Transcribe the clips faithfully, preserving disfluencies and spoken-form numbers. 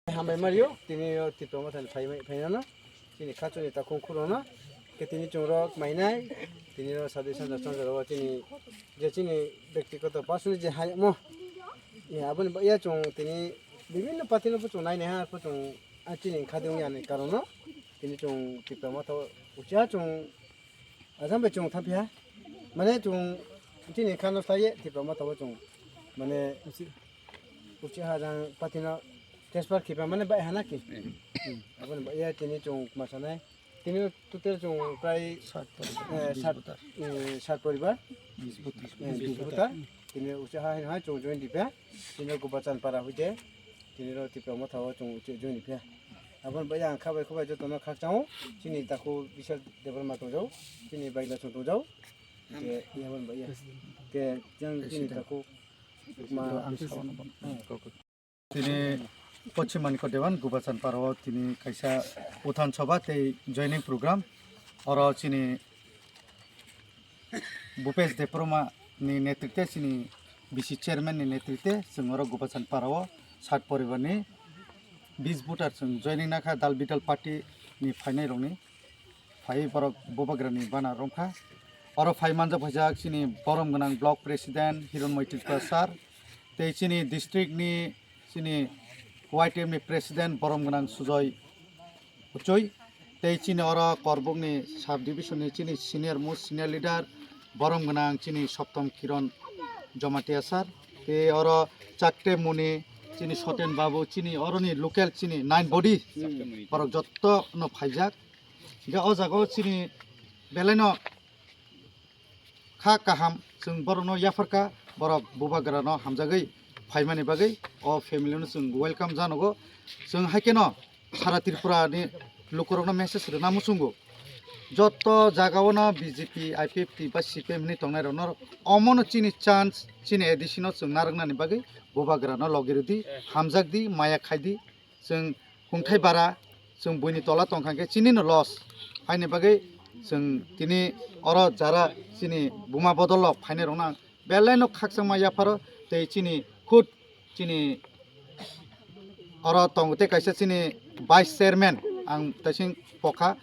Hambai mario, tini o Tipra Motha ni phai, phai nano, chini khachuni takhung khulokno, ke tini chwng rok mainai, tini o sadi sanja sanja rok chini, je chini byaktigoto personal je hayamo, ya, aboni ba, ya chwng tini bibinno party no bo chwng nainai ha, bo chwng, ah, chini khadi wng yani karon no, tini chwng Tipra Motha o ucha chwng Ajang bai chwng thamphi ha. Mane chwng chini khano sai ye Tipra Motha o chwng. Mane uchi ha jang party no transfer khipa mane bai hana ki. Hmm. Aboni bai ya tini chwng masanai. Tini total chwng prai sat poribar. Eh, sat, eh, sat poribar. Bis voter. Eh, bis voter. Tini uchi ha hai chwng join dipa. Tini Gobachan para hoite. Tini ro Tipra Motha o chwng uchi join dipa. Aboni bai ang khabai khubai jotono khakchang o. Chini takhuk Bishal Debbarma tongjao, chini bai Lason tongjao. Ke, iya, aboni bai iya. Ke, jang chini takhuk ma. Tini Pochim Manikya Dewan Gobachan Para o tini kaisa uthan sabha tei joining program. Oro chini Bhupesh Debbarma ni netrite, chini B C chairman ni netrite, chwng oro Gobachan Para o sat poribar ni bis voter chwng joining nakha dal bidal party ni phainai rokni. Phai borok bubagra ni bana romkha. Oro phai manjak phaijak chini borom gwnang block president Hiron Moitripura sir, tei chini district ni chini Y T M ni president borom gwnang Sujoy Uchoi, tei chini oro Korbuk ni sub division ni chini senior most senior leader borom gwnang chini Soptom Kiron Jomatia sir, tei oro Chakte Muni chini Soten Babu, chini oro ni local chini nine body borok jotto no phaijak. Hingke o jaga o chini belai no kha kaham, chwng borok no yapharkha, borok bubagra no hamjagwi phaimani bagwi o family no chwng welcome janogo. Chwng haikhe no sara Tripura ni lukurok no message rwna muchungo. Joto jaga o no B J P, I P F T ba C P M hinwi tongnai rok no omo no chini chance, chini A D C no chwng narwknani bagwi bubagra no logi rwdi, hamjakdi, maya khaidi. Chwng hwnthai bara, chwng buini tola tongkha khe chini no loss. Haini bagwi chwng tini oro jara chini buma bodol rok phainai rok no ang belai no khakchangma yapharo tei chini khud chini oro tongo tei kaisa chini vice chairman ang taising pokha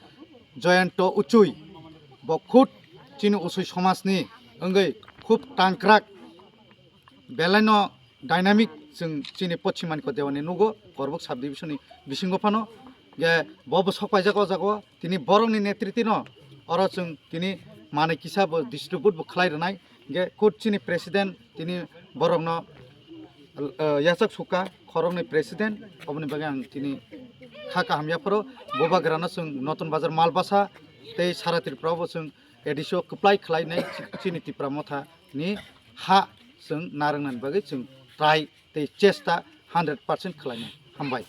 Joyanto Uchui, bo khud chini Uchui somaj ni wngwi khub tangkrak. Belai no dynamic chwng chini Pochim Manikya Dewan ni nugo, Korbuk sub division ni bisingo phano, ge bo bo sok paijak o jaga o, tini borok ni netriti no oro chwng tini manwi kisa bo distribute bo khlai rwnai, ge khud chini president tini borok no, eh, yachak sukha khorok ni president, oboni bagwi ang tini kha kaham yapharo, bubagra no chwng Notun Bazar Malbasa tei sara Tripura o bo chwng A D C o kwplai khlainai chini Tipra Motha ni ha chwng narwknani bagwi chwng try tei chesta hundred percent khlainai. Hambai.